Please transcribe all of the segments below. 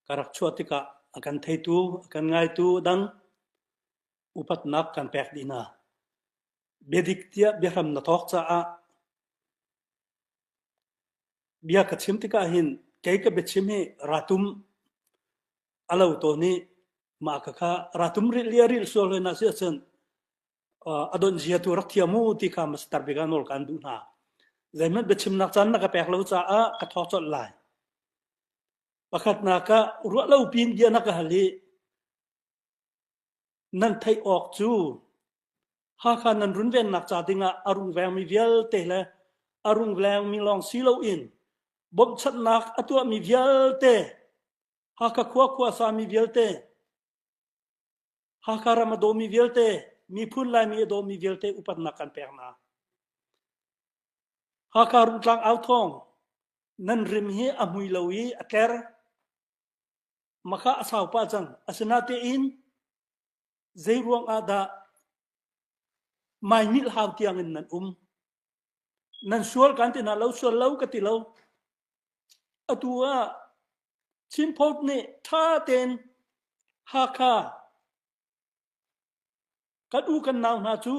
Ka rak chuah tikah a kan theitu, a kan ngaitu dang upatnak kan pek dih hna. Biadik tiah biahram na thawk caah bia ka chim tikah hin kei ka biachim hi ratum a lo tawn i mah ka kha ratum rilh li a rilh sual hoi na si ahcun a donh zia tu rak thiam u ti kha Master bik ah nawl kaan duh hna. Zeihmanh biachimnak caan na ka pek lo caah ka thawk colh lai. Pakhatnak ah ruah lo pin bia na ka hal i nan theih awk cu Hakha nan runvennak ca dingah a rungvengmi vialte le a rungvengmi lawng si loin bawmhchanhnak a tuahmi vialte Hakha khua khuasami vialte Hakha ram a dawmi vialte miphun Laimi a dawmi vialte upatnak kan pek hna. Hakha Rungtlang authawng nan rim hi a hmui lo i a tler. Makha a sau pah cang. Asinatein zei ruang ah dah maimilh hau tiang in nan um? Nan sual kan ti hna lo, sual lo ka ti lo. Atu ah Chin Post nih ṭha tein Hakha kan u kan nau hna cu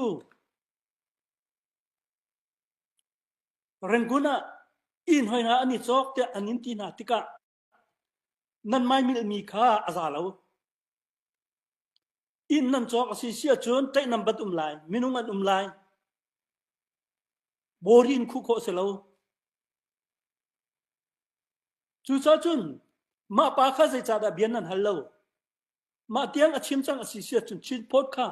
Rangoon ah inn hoi hna an i cawk tiah an in ti hna tikah nan maimilhmi kha a za lo. Inn nan cawk a si si ahcun ṭaih nan bat um lai, minung an um lai. Bawri in khuh khawh a si lo. Cucaah cun mah pa kha zeicahdah bia nan hal lo? Mah tiang a chim cang a si si ahcun Chin Post kha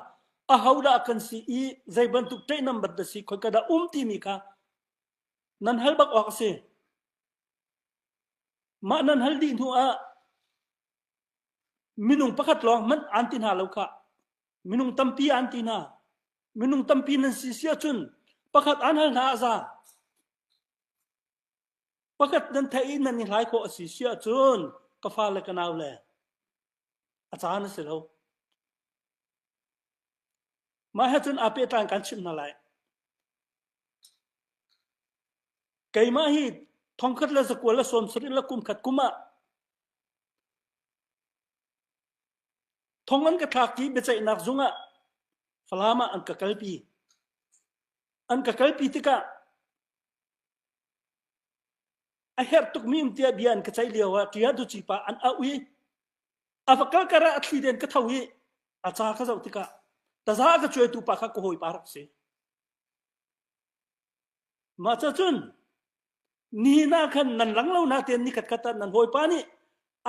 ahodah kan si i zei bantuk ṭaih nan bat dah si, khoika dah um timi kha nan hal bak awk a si. Mah nan hal dih hnu ah minung pakhat lawng hmanh aan ti hna lo khah. Minung tampi aan ti hna. Minung tampi nan si si ahcun pakhat aan hal hna a za. Pakhat nan theih i nan i hlai khawh a si si ahcun ka fale ka nau le a caan a si lo. Mah he cun aa pehtlai kan chimh hna lai. Keimah hi thongkhat le zakua le 70 le kum khat kum ah thong an ka thlak i biaceihnak zung ah Falam ah an ka kalpi. An ka kalpi tikah a herh tukmi um tiah bia an ka ceih lio ah ṭia duci pa an auh i a va kal kar ah a thli den ka tho i a ca ka zoh tikah taza a ka cuaitu pa kha ka hawipa rak si. Mah ca cun nihin ah khan nan lang lo na tein nikhat khat ah nan hawipa nih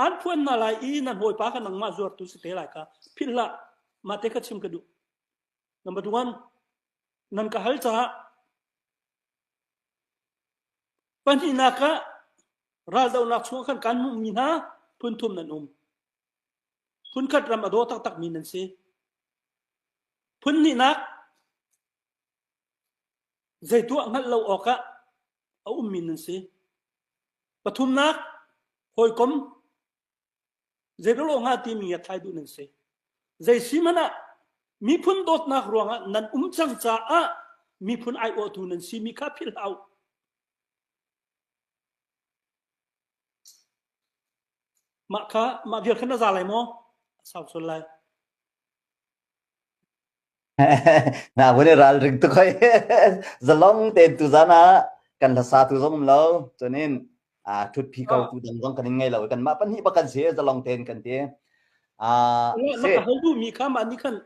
aan phuan hna lai i nan hawipa kha nangmah zuartu si te lai kha philh hlah. Mah te kha chim ka duh. Number one, nan ka hal caah Pahnihnak ah raldohnak chungah khan kan hmuhmi hna phun thum nan um. Phunkhat ram a daw taktakmi nan si. Phun hnihnak zei tuah hngalh lo awkah a ummi nan si. Pathumnak hawikom zei rel hnga timi a thlai duh nan si. Zei si hmanh ah miphun dawtnak ruangah nan um cang caah miphun aiawhtu nan simi kha philh hlah u. Mah kha mah vial kha na za lai maw? A sau sual lai. Na vun i ralring tuk hoi. Zalong tein tuzan ah kan hlasa tu zong um lo. Cunin thutphi ko tu dang zong kan in ngei lo. Kan mah pahnih bak kan si zalong tein kan ti. Ah si. Ma ka duh mi kha mah nih khan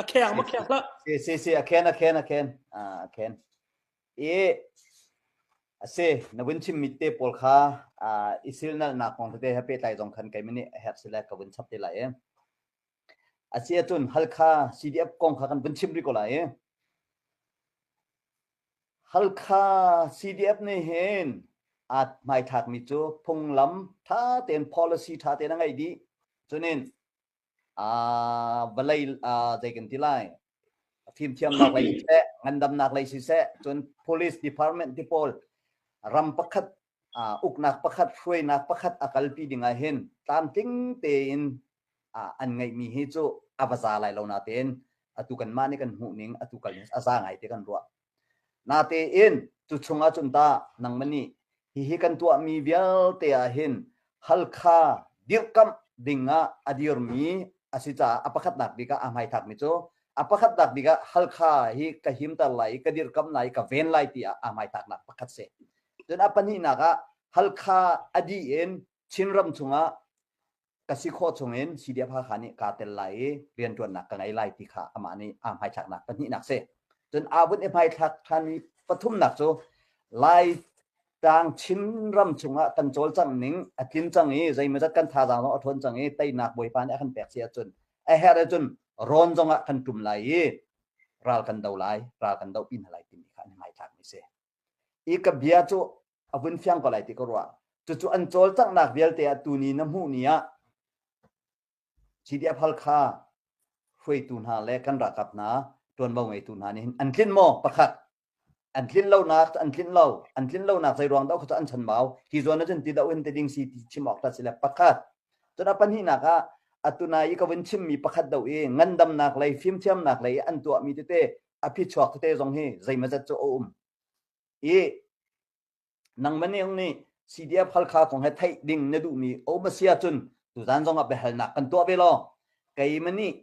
a kheng ma kheng hlah. Si si si a khen a khen a khen. Ah a khen. I a si na vun chim mi te pawl kha i silnalnak kong tete he pehtlai zong khan keimah nih a herh si le ka vun chap te lai i. A si ahcun Halkha CDF kong kha kan vun chim rih ko lai i Halkha CDF nih hin aa hmaithlakmi cu phunglam ṭha tein policy ṭha tein a ngeih dih. Cunin aa vawlei aa zei kan ti lai fimthiamnak lei siseh ngandamnak lei siseh cun police department ti pawl ram pakhat uknak pakhat hruainak pakhat a kalpi ding ah hin tlamtling tein an ngeihmi hi cu a va za lai lo natein atu kanmah nih kan hmuh ning atu kal ning a za ngai te kan ruah natein cu chung ah cun ta nangmah nih hihi kan tuahmi vialte ah hin Halkha dirhkamh ding ah a dirmi a si caah a pakhatnak bik ah aa hmaithlakmi cu a pakhatnak bik ah Halkha hi ka himter lai i ka dirhkamh lai i ka ven lai ti ah aa hmaithlaknak pakhat si. Cun a pahnihnak ah Halkha a dih in Chinram chungah ka si khawh chungin CDF Hakha nih kaa tel lai i rianṭuannak ka ngei lai ti kha amah nih aa hmaithlaknak pahnihnak si. Cun aa vun i hmaithlak ṭhanmi pathumnak cu Lai Tlang Chinram chungah kan cawlcangh ning a tlin cang i zeimawzat kan thazaang zong a ṭhawn cang i teinak Bawipa nih a kan pek si ahcun a herh ahcun rawn zongah kan ṭum lai i ral kan do lai, ral kan dohpi hna lai timi kha an hmaithlakmi si. I ka bia cu a vun fiang ko lai ti ka ruah. Cucu an cawlcanghnak vialte ah tuni na hmuh ni ah CDF Halkha hruaitu hna le kan ralkap hna ṭuanvo ngeitu hna nih hin an tlin maw? Pakhat an tlin lonak an tlin lo an tlin lonak zei ruang dah kha an chanbau hi zawn ahcun ti doh in ti ding si ti chim awk ta si le pakhat cun a pahnihnak ah atuna i ka vun chimmi pakhat do i ngandamnak lei fimthiamnak lei an tuahmi tete a phichuak tete zong hi zeimazat cu a um i nangmah nih nih CDF Halkha kong he theih ding na duhmi a um a si ahcun tuzan zong ah biahalnak kan tuah ve law keimah nih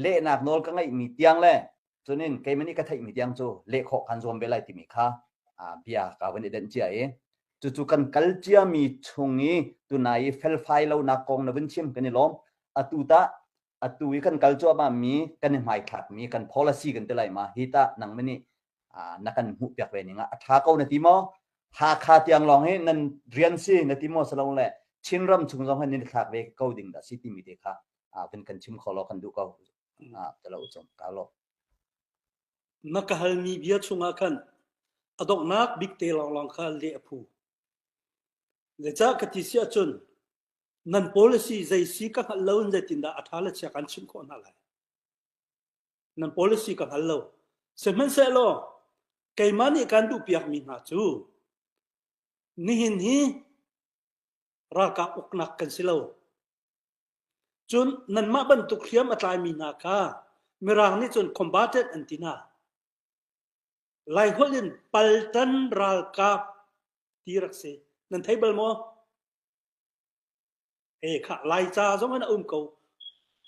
lehnak nawl ka ngeihmi tiang le cunin keimah nih ka theihmi tiang cu leh khawh kan zuam ve lai timi kha bia ka vun i denh cia i cucu kan kal ciami chung i tunai i felfai lonak kong na vun chim kan i lawm atu tah atu i kan kal cuahmah mi kan i hmaithlak mi kan policy kan ti lai ma hi tah nangmah nih na kan hmuh piak ve ning ah a ṭha ko na ti maw Hakha tiang lawng hi nan rian si na ti maw salo le Chinram chung zong hi nan i thlak ve ko ding dah si timi te kha vun kan chim kho law kan duh ko talo cung ka lo na ka halmi bia chungah khan a donghnak bik te lawnglawng kha leh a phu zeicah ka ti si ahcun nan policy zei si ka hngalh lo in zeitindah a ṭha le chia kan chimh khawh hna lai Nan policy ka hngal lo. Sihmanhsehlaw keimah nih kan duhpiakmi hna cu nihin hi ralkap uknak kan si lo. Cun nanmah bantuk hriam a tlaimi hna kha Mirang nih cun combatant an ti hna. Laiholh in paltan ralkap ti rak si. Nan thei bal maw? E kha Laica zong in a um ko.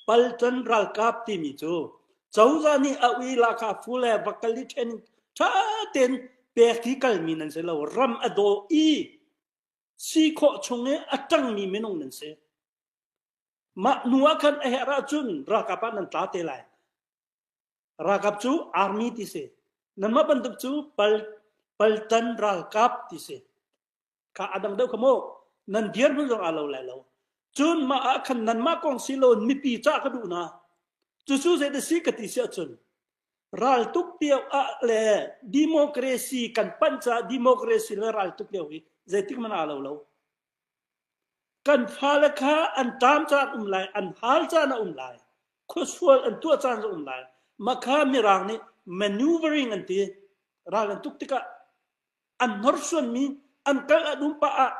Paltan ralkap timi cu cozah nih a ui laka fu le va kal i training ṭha tein pek i kalmi nan si lo. Ram a daw i si khawh chung i a ṭangmi minung nan si. Mah hnu ah khan a herh ahcun ralkap ah nan tla te lai. Ralkap cu army ti si. Nanmah bantuk cu pal, paltan ralkap ti si. Kha a dang deuh kha mu. Nan dirhmun zong aa lo lai lo. Cun mah ah khan nanmah kong si lo mipi cah ka duh hna. Cucu zei si ka ti si ahcun raltuk lio ah le democracy kan panh caah democracy le raltuk lio hi zeitik hmanh aa lo lo. Kan fale kha an ṭam caan um lai, an hal caan a um lai, khuasual an tuah caan a um lai. Mah kha Mirang nih maneuvering an ti. Ral an tuk tikah an hnorsuanmi an kal an um pah ah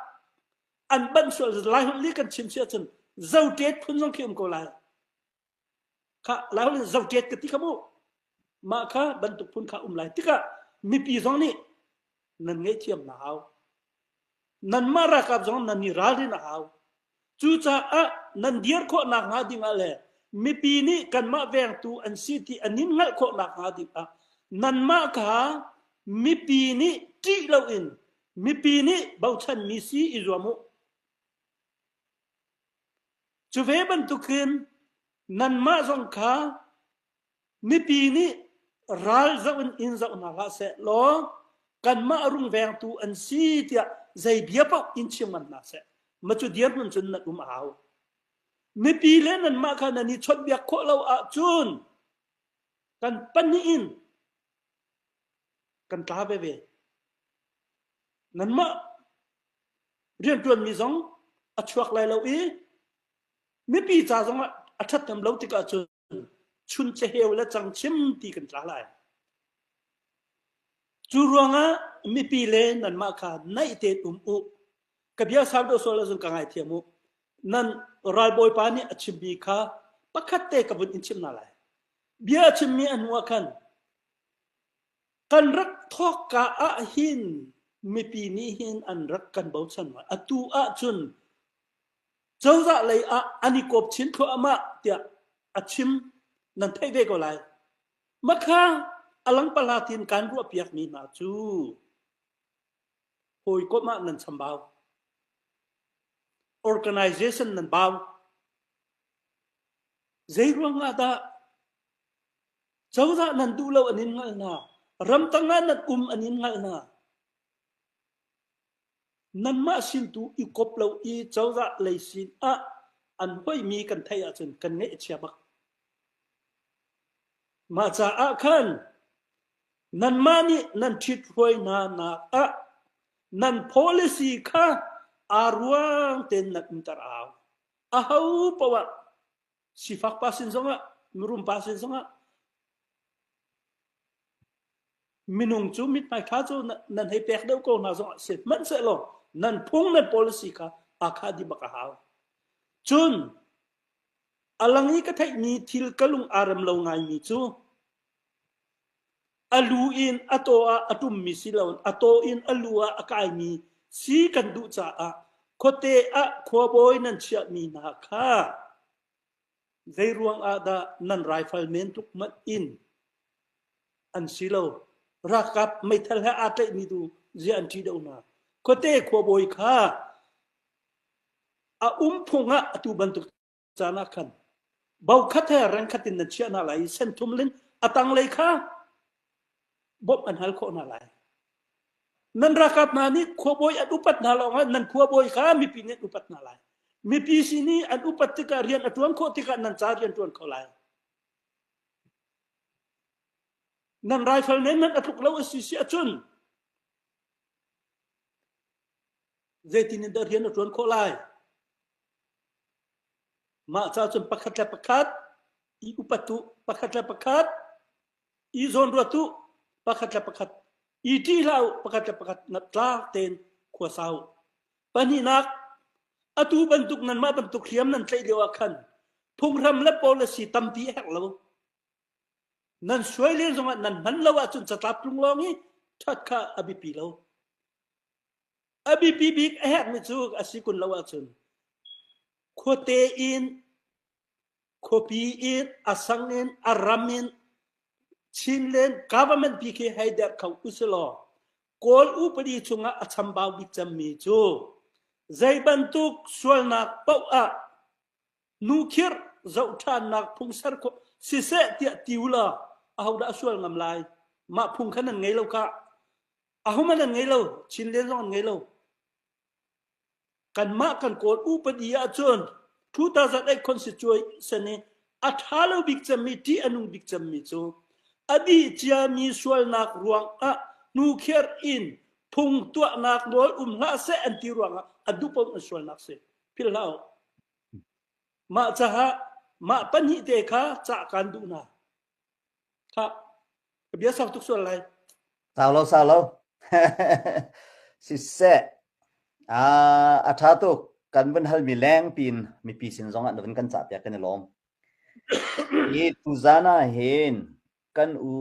an banh sual lai holh li kan chim si ahcun zotet phun zong khi um ko lai kha lai holh in zotet ka ti kha mu mah kha bantuk phun kha um lai tikah mipi zong nih nan ngaihthiam na hau nanmah ralkap zong nan i ralrin a hau Cucaah nan dir khawh nakhnga dingah le mipi nih kanmah vengtu an si ti an in hngalh khawh nakhnga dingah nanmah kha mipi nih ṭih loin mipi nih bochanmi si i zuam u. Cu ve bantukin nanmah zong kha Mipi nih ral zoh in in zoh hna hlah seh law kanmah rungvengtu an si tiah zei bia paoh in chim ngam hna seh. Ma cu dirhmun cun nan um a hau. Mipi le nanmah kha nan i chawnhbiak khawh lo ahcun kan pahnih in kan tla veve. Nanmah rianṭuanmi zong a chuak lai lo i mipi ca zongah a ṭhathnem lo tikah cun chun caheu le cangchim ti kan tla lai. Cu ruangah mipi le nanmah kha naih tein um u. Ka bia sau deuh sual ahcun ka ngaithiam u. Nan ralbawipa nih a chimmi kha pakhat te ka vun in chim hna lai. Bia a chimmi a hnu ah khan kan rak thawkka ah hin mipi nih hin an rak kan bochan. Atu ahcun. Cozah lei ah an i kawp chin thluahmah tiah a chim nan theih ve ko lai. Makha a langpala tin kan ruahpiakmi hna cu hawikom ah nan chambau. Organization nan bau. Zei ruang ah dah cozah nan duh lo an in hngalh hna, ramtang ah nan um an in hngalh hna. Nanmah sin tu i kop lo i cozah lei sin ah an hoimi kan theih ahcun kan ngaih a chia bak. Mah caah khan nanmah nih nan ṭhithruai hna nak ah nan policy kha aa ruang tein nan umter a hau. Aho poah sifak pa sin zongah mirum pa sin zongah minung cu mithmai ṭha cu nan hei pek deuh ko hna zongah sihmanhsehlaw nan phung nan policy kha aa khah dih bak a hau. Cun a lang i ka theihmi thil ka lung aa rem lo ngaimi cu a lu in a taw ah a ṭummi si loin a taw in a lu ah a kaimi si kan duh caah khuate ah khuabawi nan chiahmi hna kha Zei ruang ah dah nan raifal men tluk manh in an si lo. Ralkap meithal he aa tlaihmi tu ziah an ṭih deuh hna. Khuate khuabawi kha a um phung ah atu bantuk caan ah khan bokhat he rengkhat in nan chiah hna lai i senthum lin a tanglei kha bawmh an hal khawh hna lai. Nan ralkap hna nih khuabawi an upat hna lawngah nan khuabawi kha mipi nih an upat hna lai. Mipi sin i an upat tikah rian a ṭuan khawh tikah nan ca rian ṭuan kho lai. Nan raifal men hmanh a tluk lo a si si ahcun zeitin in dah rian a ṭuan khawh lai? Mah ca cun pakhat le pakhat i upat u, pakhat le pakhat i zawnruat u, pakhat le pakhat i ṭih hlah u, pakhat le pakhat tlak tein khua sa u. Pahnihnak, atu bantuk nanmah bantuk hriam nan tlaih lio ah khan phunghram le policy tampi a herh lo. Nan suai len zongah nan hman lo ahcun catlap tlung lawng hi ṭhat kha a biapi lo. A biapi bik a herhmi cu a si kun lo ahcun khuate in khuapi in a sang in a ram in Chinland government pi khi hei der kho usilaw Kawl upadi chungah a chambau bik cemmi cu zei bantuk sualnak paoh ah nukhirh zohṭhannak phung ser khawh siseh tiah ti ulaw ahodah a sual ngam lai? Mah phung kha nan ngei lo khah. Ahohmanh an ngei lo. Chinland zong an ngei lo. Kanmah kan Kawl upadi ahcun 2008 constitution i a ṭha lo bik cemmi, ṭih a nung bik cemmi cu a dih ciami sualnak ruangah hnukhiar in phung tuahnak nawl um hlah seh an ti ruangah a duh paoh in sualnak si. Philh hlah u. Mah caah mah pahnih te kha cah kaan duh hna. Khah, ka bia sau tuk sual lai. Sau lo, sau lo. Siseh, ah, a ṭha tuk. Kan vun halmi leng pin mipi sin zong ah na vun kan cah piak kan i lawm. Hi tuzan ah hin kan u.